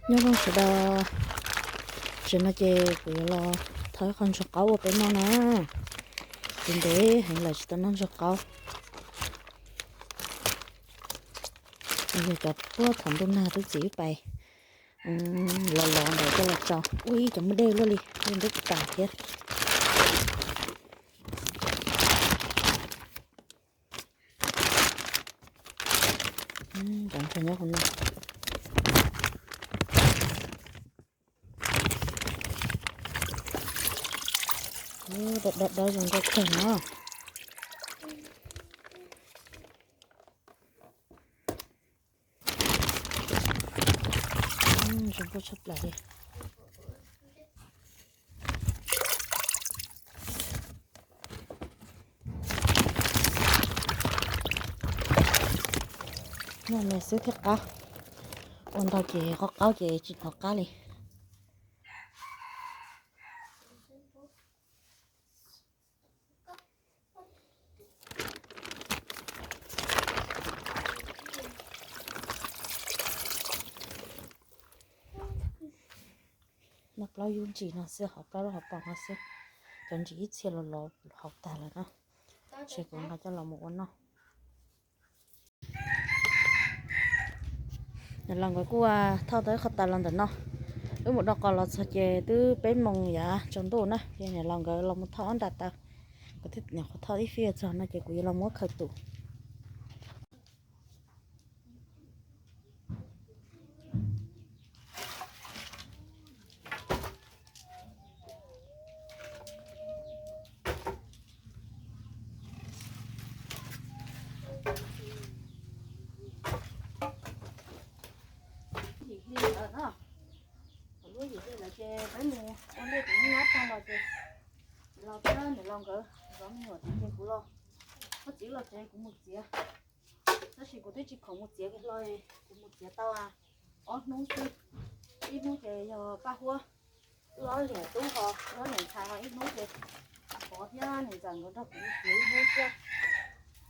Nyob zoo sawv daws, tam sim no ces kuv yuav los thau ib qho ntsuag qaub ua peb noj na. Kuv ntev heev lawm tsis tau noj ntsuag qaub. Yog cov puag thaum ntuj nag twb txiv pais los los ntawd coj los rau. Ua ib cov muaj dej luaj li, dej ntub tas thiab. Cov ntsuag nyob hauv no. Dob dob zoo nkauj kawg no. Zoo nkauj tshaj plaws li. Noj me xwb thiaj qab, ua ntau ces qaub qaub ces tsis hnov qab li. Noj plaub yub ntsis no xwb, hov plaub lub hauv paus no xwb, cov ntsis ib txhia los los haus tag lawm no. Ces kuv nqa coj los mus ua noj. Nws los nkawd kuj thauj tau ib qho taws los ntawm no. Wb mus do qos los txog ces twb peb moos yav tsaus ntuj na, ces nws los nkawd los mus thauj ob nra taws. Nkawd thiaj nyuam qhuav thauj ib fij txog no ces kuv yuav los muab khaws tus. Yim hli lawm no, lub yim hli lawm ces peb mus ua ntej tus nyab tag los ces los thiab niam laus nkawd zov me nyuam ces kuv los, koj txiv los tsev kuv mus txiav. Tab sis kuv twb tsis khoom mus txiav hlo, kuv mus txiav tau ob hnub xwb. Ib hnub ces yog Paj Huab, wb ob niam tub ho, wb ob niam ntxhais ho, ib hnub ces Pov thiab niam ntxawm nkawd nrog kuv mus txiav ib hnub thiab.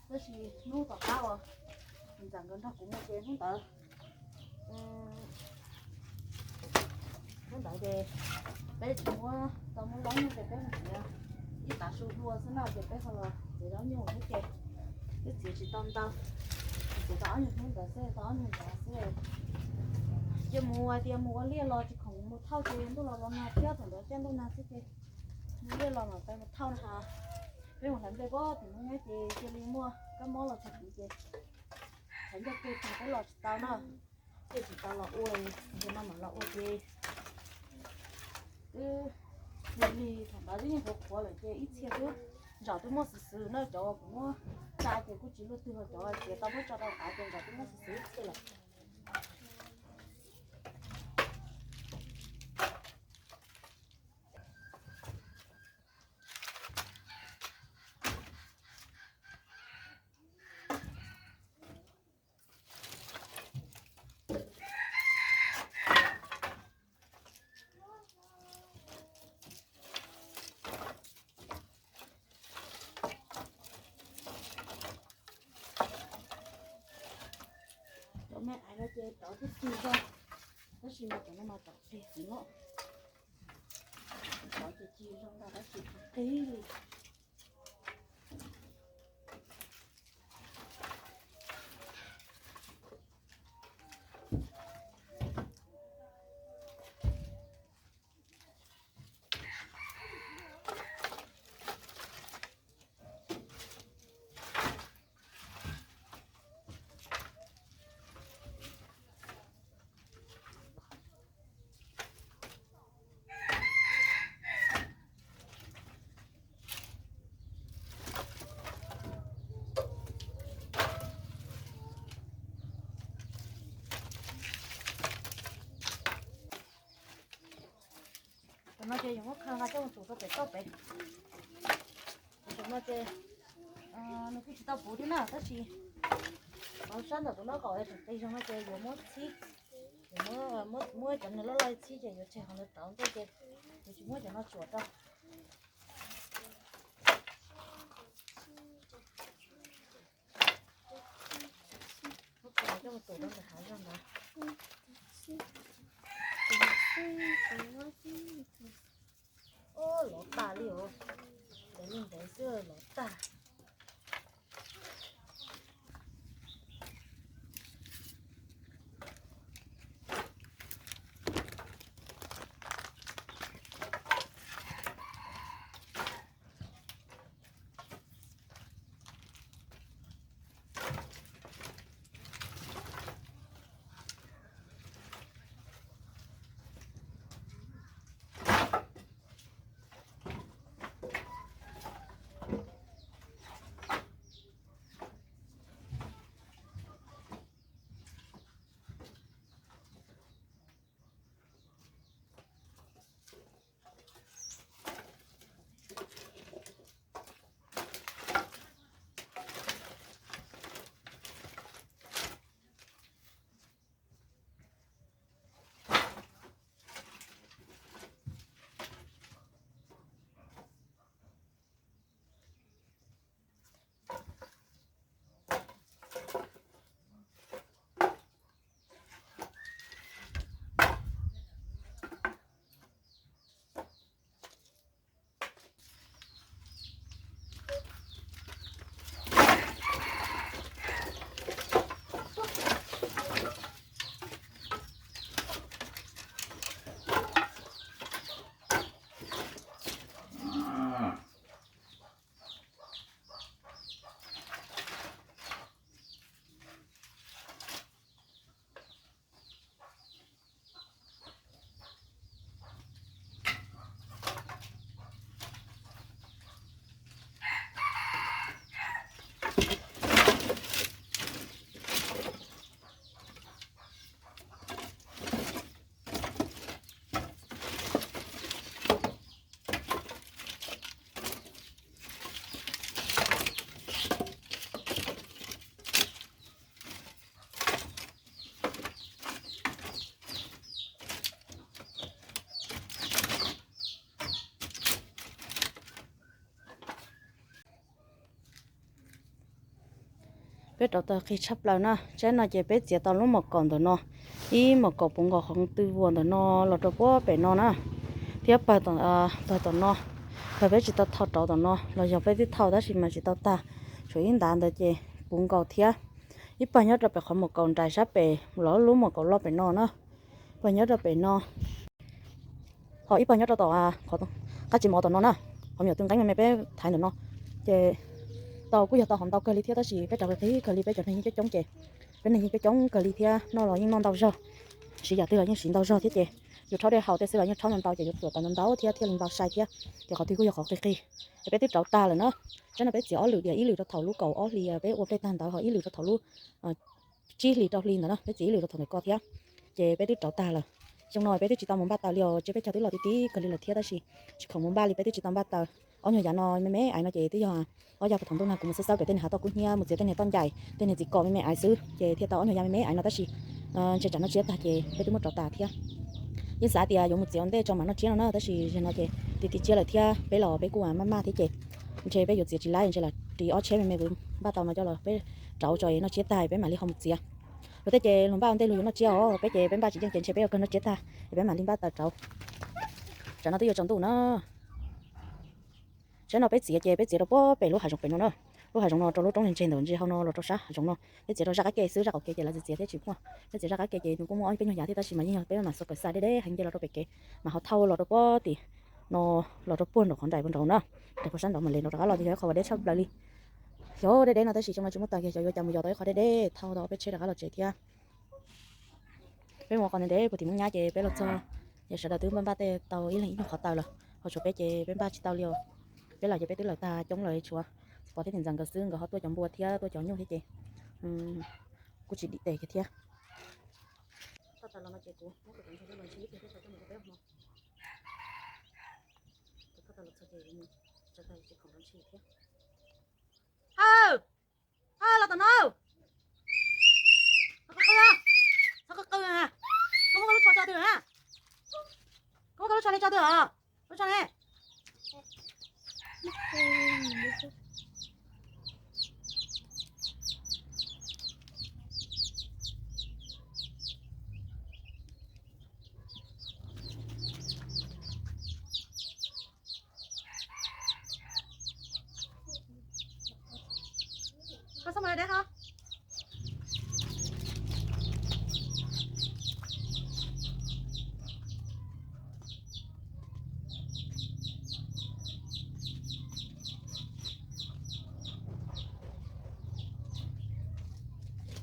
Tab sis hnub tom qab uas niam ntxawm nkawd nrog kuv mus ces hnub ntawd, hnub ntawd ces peb tsis muab tau muab zaub nyuj ces peb mus txiav ib tav su dua xwb na ces peb ho los txiav zaub nyuj thiab ces twb txiav tsis tau ntau, txiav tau ob nyuag hnub ntawd xwb, tau ob nyuag ntawd xwb. Ces mus hais tias mus ua liaj los tsis khoom mus thauj ces ntuj los los nag thiab, thaum ntawd caij ntuj nag xwb ces mus liaj los mam pais mus thauj na. Peb mus hlais nplej pob tim no nyob ces cia li muaj kab mob los txog tid ces thaiv ncauj pw tag peb los tsis tau na. Thiaj tsis tau los ua, ces no mam los ua ces twb lig lig, thaum ntawd twb yeej qhuav qhuav lawm ces ib txhia twb ntsaum twb muaj xwm xwm na, cov uas kuv muab tsa ces kuj tsis luaj twg los cov txiav tau muab tso rau qav ces ntsaum twb muaj xwm xwm ib txhia lawm. Cov me ais no ces rov twb cig zog, tab sis mas cov no mas rov qig heev lawm. Rov ces cig zog ntag tab sis qig li. Tam no ces yuav muab khaws nqa coj mus txuam rau pem toj pem. Tam no ces nws kuj tsis tau puv thiab na, tab sis hauv sab ntawm kuv noj qaum es tseem qis zoo no ces yuav muab txhib, yuav muab, muab cov nws loj loj txhib ces yuav tseg qhov ntawd tauv ntej ces yuav tsis muab cov no tsuam rau. Muab khaws coj mus txuam rau ntawm hav zog ntawd. Peb rauv taws qis tshaj plaws na, saib no ces peb txiav tau lub mom kaum ntawm no, ib mom kaum puv nkaus qhov tw vuas ntawm no los rau puag pem no na, thiab pawg tom no, pawg peb tsis tau thau rauv tom no los yog peb twb thau tab sis mas tsis tau tag, tshuav ib ntav ntawd ces puv nkaus thiab. Ib pawg nyob rau pem qhov mom kaum nraim sab pem los lub mom kaum loj pem no na, pawg nyob rau pem no, ho ib pawg nyob rau tom qab tsis mov tom no na, qhov me nyuam tw nqeeb me me peb thaiv ntawm no, ces tau kuj yog tau hauv ntau kawg li thiab tab sis peb rauv qis qis kawg li, peb cov neeg yeej coob coob ces peb neeg yeej coob coob kawg li thiab noj los yeej noj ntau zog, siv yam twg los yeej siv ntau zog thiab ces yus rhaub dej haus tej xwb los yeej rhaub ntau ntau ces yuav tuam tau ntau ntau thiab thiaj li npau sai thiab. Ces qhov twg kuj yog qhov qis qis, es peb twb rauv tag lawm na. Saib no peb txiav ob lwm diam, ib lwm rau thaum lub kaum ob hlis peb ua plej tag ntawd ho ib lwm rau thaum lub tsib hlis rau hli ntawd na, peb txiav ib lwm rau thaum ntawm ko thiab. Ces peb twb rauv tag lawm, xyoo no peb twb tsis tau mus npaj taws li os, tsiab peb caug twb los ti ti kawg li lawm thiab tab sis tsis khoom mus npaj li, peb twb tsis tau npaj taws. Ob nyuag yav no me me aiv no ces twb yog ob yag puag thaum ntuj nag kuv mus xwb xawb pem tej niag hav toj kub hnyiab mus txiav tej niag toj ncaim tej niag txiv kom me me aiv xwb ces thiaj tau ob nyuag yav me me aiv no tab sis ntshe tsam noj tsiab tag ces peb twb muab rauv tas thiab. Yeej xav tias yuav mus txiav ua ntej tso mam noj tsiab no na tab sis zaum no ces ti ti tsiab lawm thiab peb los peb kuj maj maj thiab ces ntshe peb yuav txiav tsis laib ntshe los ris ob tsheb me me kuv npaj tau no coj los peb rauv tso noj tsiab tag peb mam li ho mus txiav. Luag tej ces luag npaj ua ntej luag yuav noj tsiab os, peb ces peb npaj tsis yeej ces ntshe peb yuav kawg noj tsiab tag es peb mam li npaj taws rauv. Tsam no twb yuav tsaus ntuj na. Saib no peb txiav ces peb txiav rau puag pem lub hav zoov pem no na, lub hav zoov no rau lub roob ntseg ntawm ntsis hau no los rau sab hav zoov no, peb txiav rau zaj qab ke xwb, zaj qaum kev ces lawv txiav txiav thiab tsis muaj. Peb txiav zaj qab ke ces nws kuj muaj ob peb nyuag yav thiab tab sis mas yeej yog peb mam xav kawm xa deb deb heev nce los rau pem kev mas ho thauj los rau puag tim no, los rau puag nraum qhov nraim puag nraud na, nraim puag sab nraud mam li rov qab los ces yog ib qho uas deb tshaj plaws li. Xyov deb deb no tab sis xyoo no tsis muaj taws kiag, xyov yuav cas mus yos tau ib qho deb deb thauj tau peb tsheb rov qab los tsev thiab. Peb mus qhov ntev ntev puag tim Moob Nyab ces peb los txog, ces sawv daws twb npaj npaj tej tau ib leeg ib nyuag qhov taws lawm, ho tshuav peb ces peb npaj tsis tau li os. Peb lawm ces peb twb lawm tag coob lawm, tshuav Pov thiab niam ntxawm nkawd xwb, nkawd ho tuaj cov npua thiab tuaj cov nyuj thiab ces kuj tsis dim tes kiag thiab. Tau taws los no ces kuv muab kuv cov ntsuag coj los ntshis ib pliag thiab tso coj mus rau peb ua hmo. Kuv tau taws los txog ces tso taws ces khoom rau ntshis thiab. Hawj, hawj, los tom no. Txhob qw qw, txhob qw qw. Koj muab koj lub tsho tso twg na? Koj muab koj lub tsho li tso twg os? Lub tsho ne? Koj xub mus deb ho.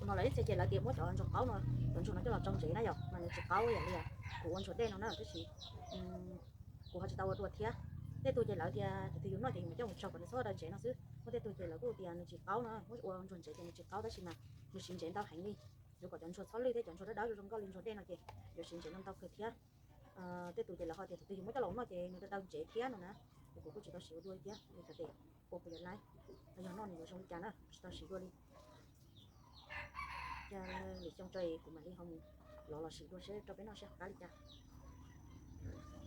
Kuv hnov lawv ib txhia ces lawv tias muab cov ntsuag qaub no, cov ntsuag no coj los tsau ntsev na yom, mas nws tsis qaub yam li kuv ua ntsuag dej no na, tab sis kuv ho tsis tau ua dua thiab. Tej tug ces lawv tias tus twg yus noj ces yus mam coj mus tsau kom nws txhob daw ntsev no xwb. Muaj tej tug ces lawv kuj tias nws tsis qaub no, muab ua ntsuag ntsev ces nws tsis qaub tab sis mas nws siv ntsev ntau heev li. Yuav kom cov ntsuag txhob lwj thiab cov ntsuag dawb dawb zoo nkauj li ntsuag dej no ces yuav siv ntsev ntau ntau kawg thiab. Tej tus ces lawv ho tias tus twg yus muab coj los noj ces nws daw daw ntsev thiab no na. Kuv kuj tsis tau siv ua dua thiab, xav tias ua puas yuav laib, los yog noj nws yuav zoo li cas na, tsis tau siv dua li. Cas lwm xyoo tso kuv mam li ho mus lov los sim dua seb rau peb noj seb ho qab li cas.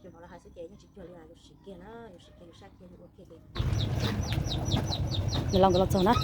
Ces hnov lawv hais xwb ces yeej tsis cuag li, yuav siv kiag na, yuav siv kiag, yuav saj kiag, yuav ua kiag ces. Nws los nkawd los txog na.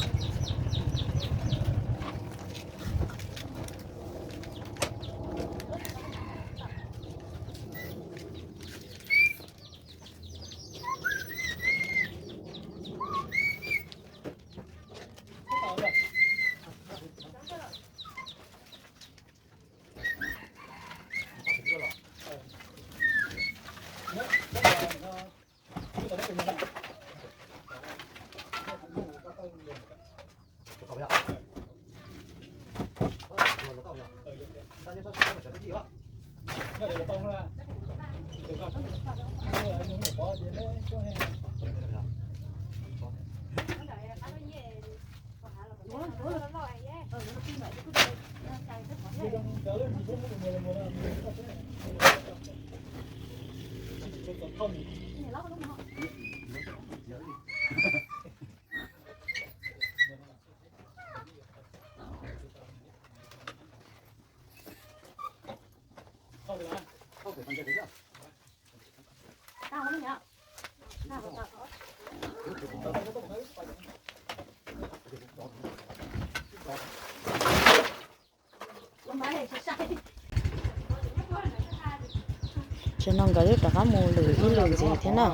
Tam no nkawd twb rov qab mus lwm ib lwm ntxiv thiab na.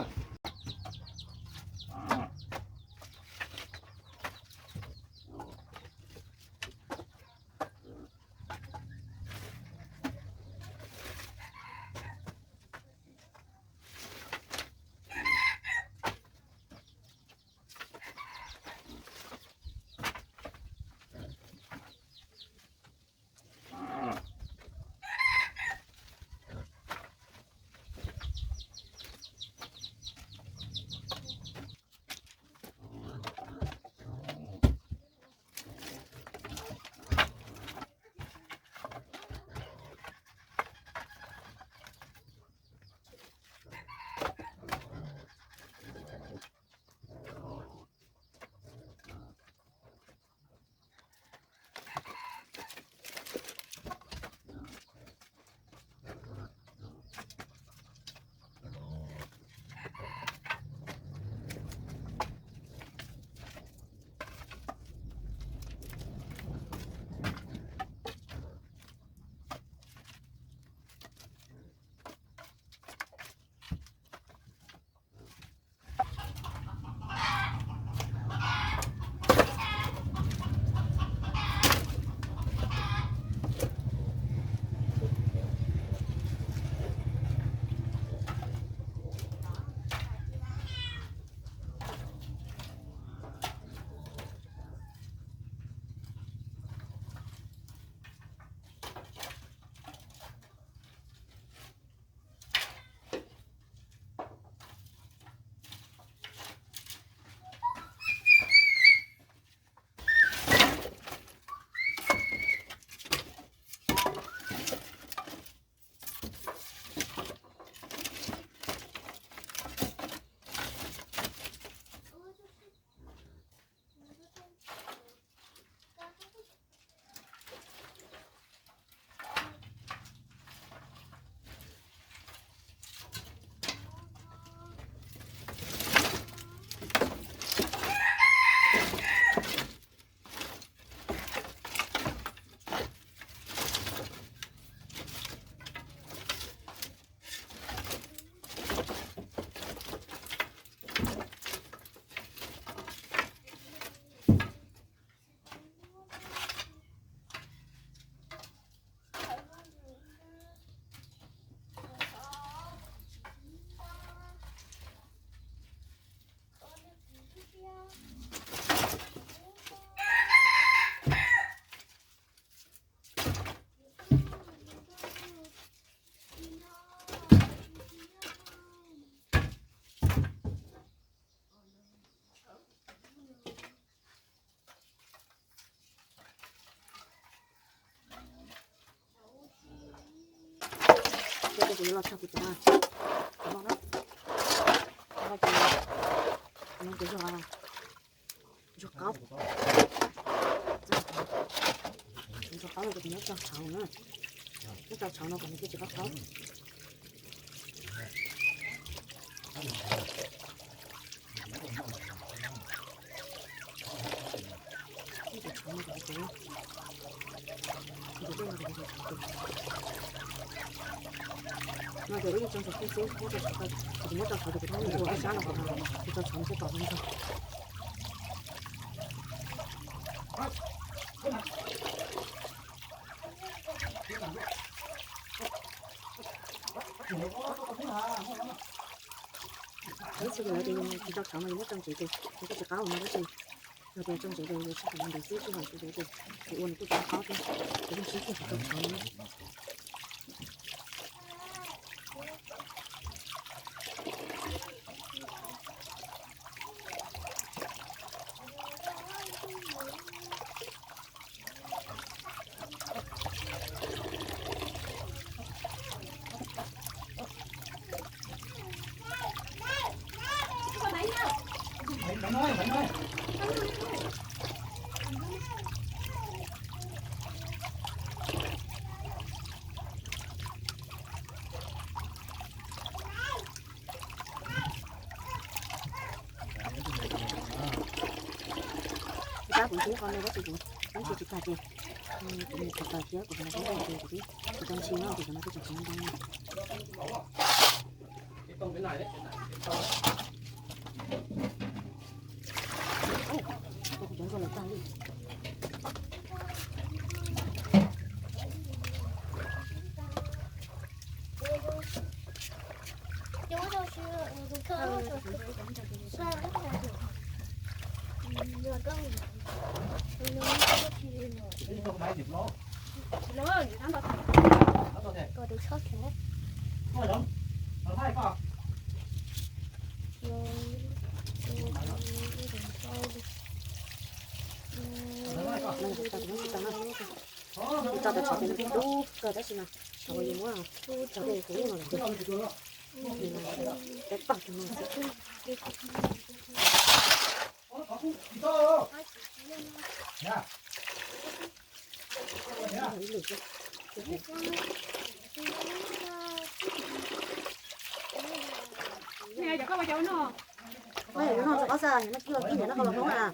Ces kuv yuav los txog kuv cov, kuv no na, kuv no ces, kuv no ces yog ntsuag qaub. Ntsuag qaub no ces kuv nyob tso tshauv na, nyob tso tshauv no kom nws thiaj tsis qaub qaub. No ces wb yeej tso ntsuag pheej xwb, kuv tsis nyob tso tshauv ces kuv tsis ua ob sab no, kuv tso tshauv no thiaj pom ntsuag. Ib txhia ces lawv tias yus tsis tso tshauv no yus muab tso ntsev ces nws kuj tsis qab no dab tsi. Yog tias tso ntsev ces yuav sij hawm ntev xwb, sij hawm tsis ntev ces kuv ua nws kuj tsis qab thiab, ces yeej sib txiag tsis tso tshauv no. Tab kuv ntsib qhov no tab sis kuv ntsib tsis tag ces Kuv mus qhov taws thiab kuv cov no kuv twb, kuv cov ntshis no kuv cov no kuj tseem qhov ntoo na. Kuv cov ntsuag lawm tag li. Tso tau tsov ces nws kuj dub kawg tab sis mas thaum uas yus muab tso tej kuv lub no lawm ces nws peb pawg tus no xwb. Ua yog yuav noj txog qab xwb, nyob twb nyob qhov los hmoob na.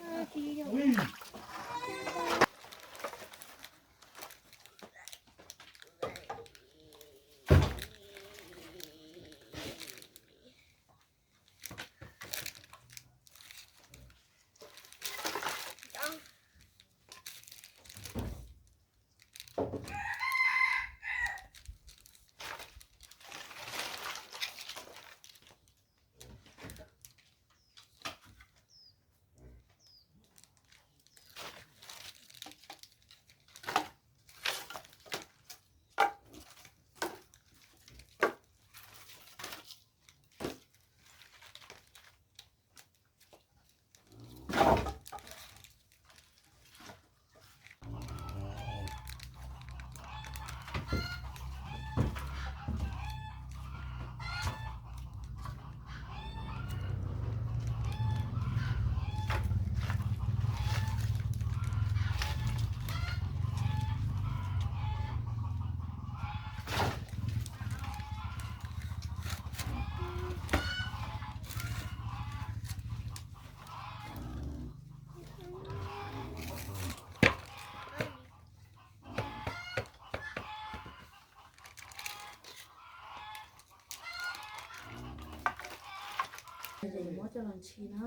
Muab coj los ntshis na.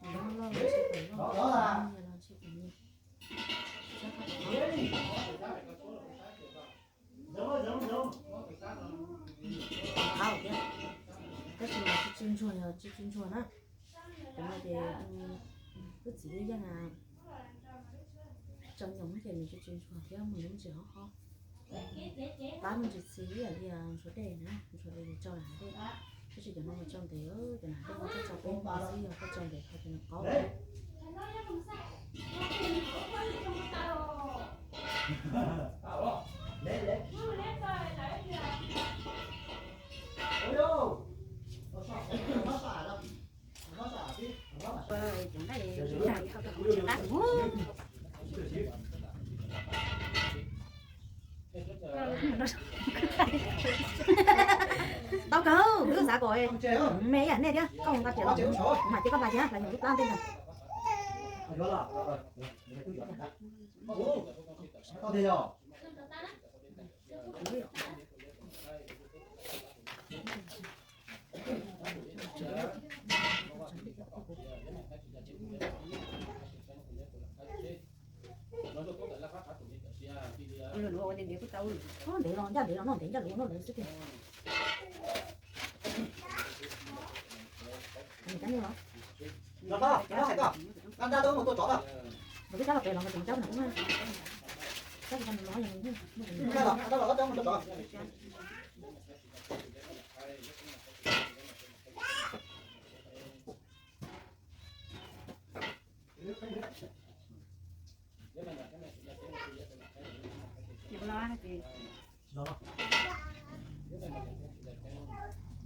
Loj loj los ntshis kom loj, nyias los ntshis kom nyias. Qab thiab, tab sis mas tsis tsw ntsuag, yog tsis tsw ntsuag na. Cov no ces wb txiv lub yeej tso nyoos ces nws tsis tsw ntsuag thiab mus lub ntsis hov hov. Pab me ntsis txiv ib yam li ntsuag dej na, ntsuag dej nws tso lam hav dej, tab sis cov no nws tso ntev, cov lam hav dej no koj tso peb hmo xwb yog koj tso ntev dhau ces nws qaub. Tau kawg, wb xav kom me ib yam nej thiab, koj mus nqa riam los, kuv mam coj koj nqa thiab, los yog lub plab ntej ntag. Ntev los ncaj ntev los noj ntev ncaj los noj ntev xwb tiag.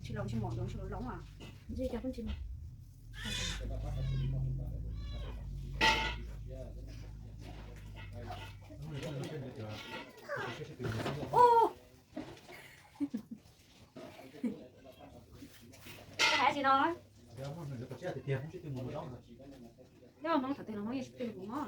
Tsis los tsis mom, tsis los los. Hais tsis no. Nyob Hmoob thaum twg los Hmoob yeej sib tw mus mob.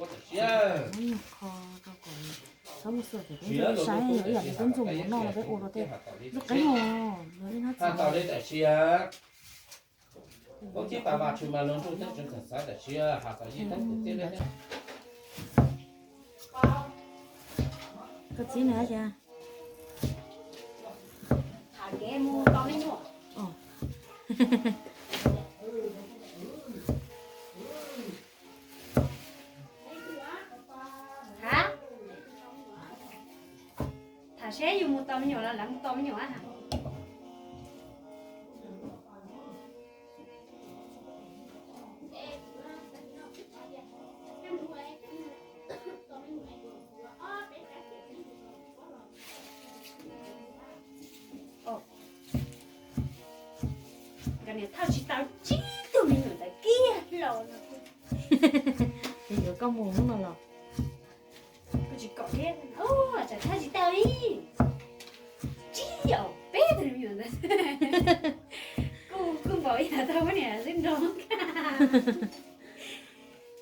Muab nyuag kho rau kom txhob muaj xua ces peb saib ib yam li peb ntxuag mov noj los peb ua rau tej lub qeeb os, ib hnab txaus li tam sim. Koj txib nws cia. Tham seb yus mus tos me nyuam los lawv mus tos me nyuam. Nkawd niam thauj tsis tau tsib tug me nyuam ntawd kiag los no. Ces yuav koj mus hnub no los? Kuv tsis kom thiab, tsam thauj tsis tau li. Tsib yom, peb tug me nyuam ntawd. Kuj kuj npaum ib yam tau poj niam xwb nrog.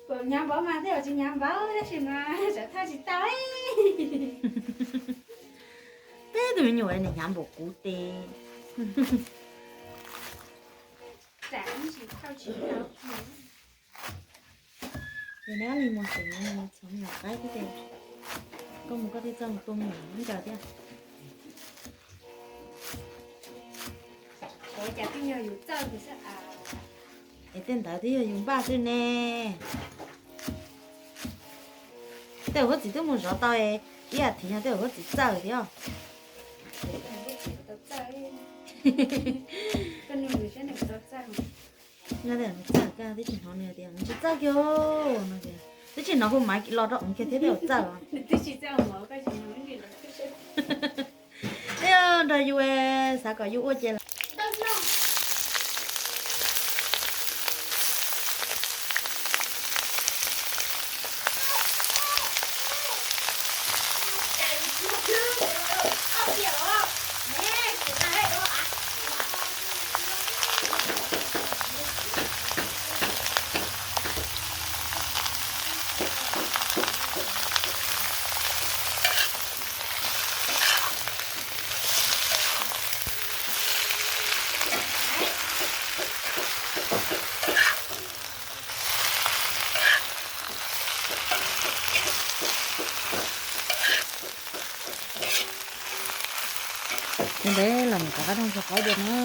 Kuv hnyav npaum mas tej zaum tsis hnyav npaum tab sis mas tsam thauj tsis tau. Peb tug me nyuam nim hnyav npaum kuv tes. Yog neb li mus tsev, txhob me nyuam qaib thiab ces koj mus koj thiaj txawj mus tua me nyuam ntawd thiab. Es tej ntawd twb yog yus npaj xwb ne. Tej uas huab txiv twb mus zov tau ib as thiv no tej uas huab txiv txawj thiab. Nws txawj, koj twb tsis hnov nws tias nws tsis txawj kiag no tias. Twb tsis hnov hu Maiv los rau ub kiag thiab twb txawj. Nrog yus, xav kom yus ua ces Ntev los mus rov qab ntxhua qaub dua na.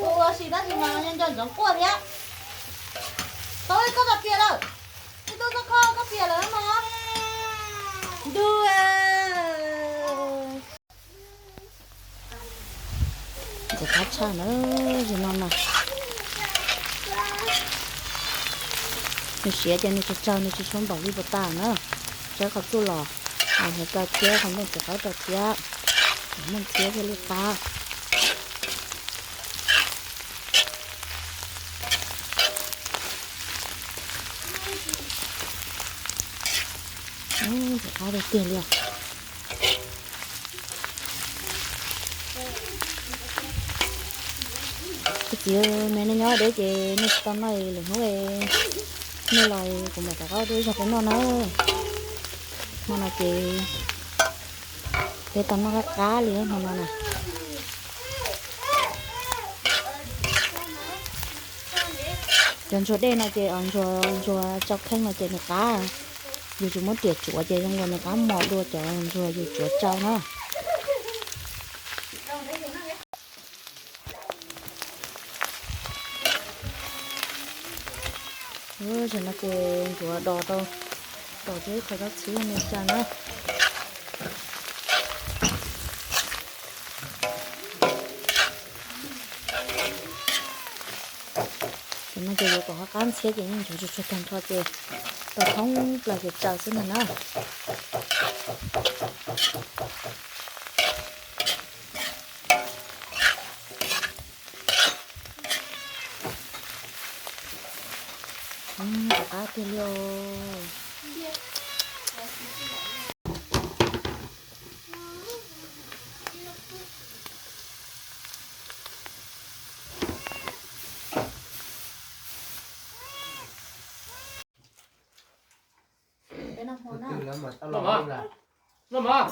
Ua si tab sis mas nco ntsoov quaj thiab. Tau ib koj tau pias lawm. Ib tug koj kho koj pias lawm no. Ntu. Ntxim qab tshaj na, zaum no na. Nws siav ces nws tsawg tsawg nws tsis tshua npaum li puas tas na. Tsaib qhov txuj los, hais ka thiab qhov nplooj txiv qaub rau thiab, muaj ntxhiab thiaj li qab. Ntxim qab tiag tiag li os. Tus txiv me nej nyob deb ces nej tsis tau noj lwm hnub, nej los kuv mam rov qab ua ib zaug peb noj na. Hmo no ces peb tau noj qab qab li hmo no na. Cov ntsuag dej no ces ntsuag, ntsuag tsau kheej no ces nws qab. Yus tsis muab riam tsuav ces zoo nkaus nws qab mos dua cov ntsuag yus tsuav tsau na. Tam no ces ntsuav dos rau, dos rau ib qho zaub txhwb me tsa na. Tam no ces yuav kom qab ntxhiab ces yeej ntsuav tsuag tsuag tag nrho ces tau thoob plaws ces tsaws xwb ntag na. Rov qab tiag li os. Noj mov.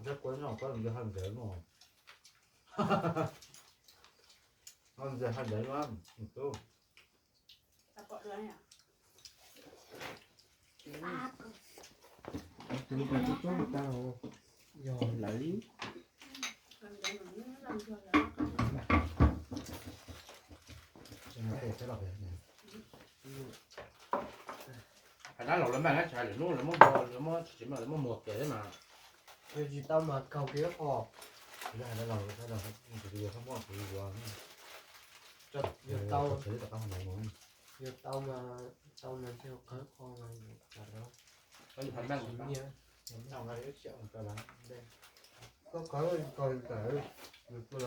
Rab kuab no koj ntsia haj ntev no, koj ntsia haj ntev no tub. Tus tub tub tau yog lawv li. Hais dab laug lawv mas na, tsis hais lwm hnub lawv muab, lawv muab tsis tsis mas lawv muab muag kiag thiab mas. Yog tsis tau mas kaug kiag qho. Yog hais dab laug, yog tau, yog tau mas tau mas thiaj qhawv qho mas. Koj qhawv kaug tas, yus tua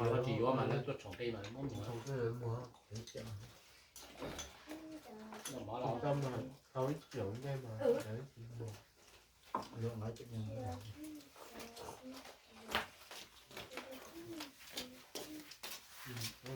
los tsis yuav mas lawv tuaj tshoom qi mas lawv muab muag. Tau mas tau ib tsoom ntej mas lawv tsis muag. Yuav qhov tseem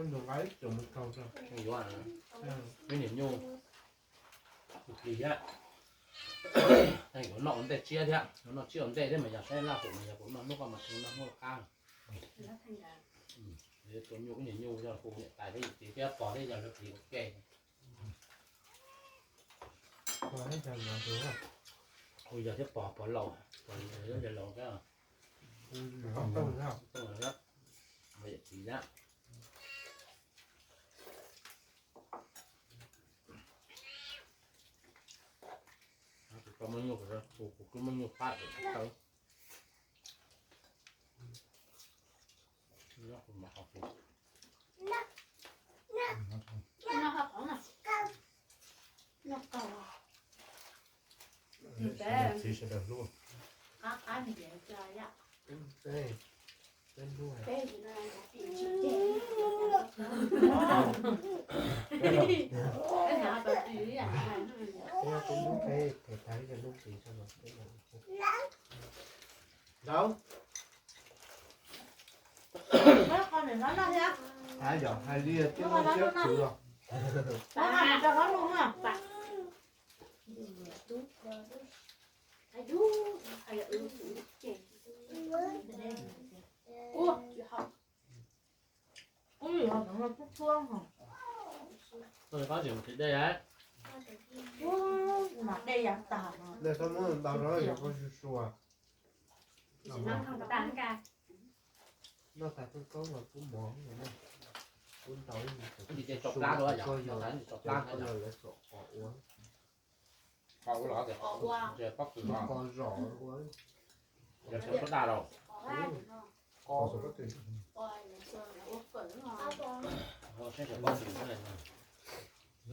Yuav, ib niam nyuj, tus plis thiab, yuav noj ua ntej tsiab thiab, yuav noj tsiab ua ntej thiab mas yog saib laj hu mas yog kuv noj hnub koj mas noj hnub qab. Tus nyuj ib niam nyuj yog hu niam tais thiab yawm txiv thiab pog thiab yog lawv plis ua ke. Hu yog thiab pog, pog laus, pog laus thiab, tooj, tooj, yawm txiv thiab. Kuv muaj nyuj, kuv twb muaj nyuj pab tawv. Txiv sawv daws hlub. Ntawd, hais li twb muaj siab khwv os. Dej txhob muab ntau rau yuav koj su sua. Noj tas koob koob los kub mov, kub ntau, koj yog lawv txom qos ua. Qos zom ua.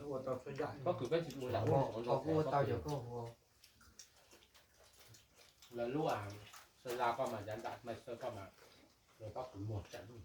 Ua tau cov koj hu. Lawv lub xaw la koj mas, yav nram Maiv Xawb koj mas, lawv pob kws muag tsam lub.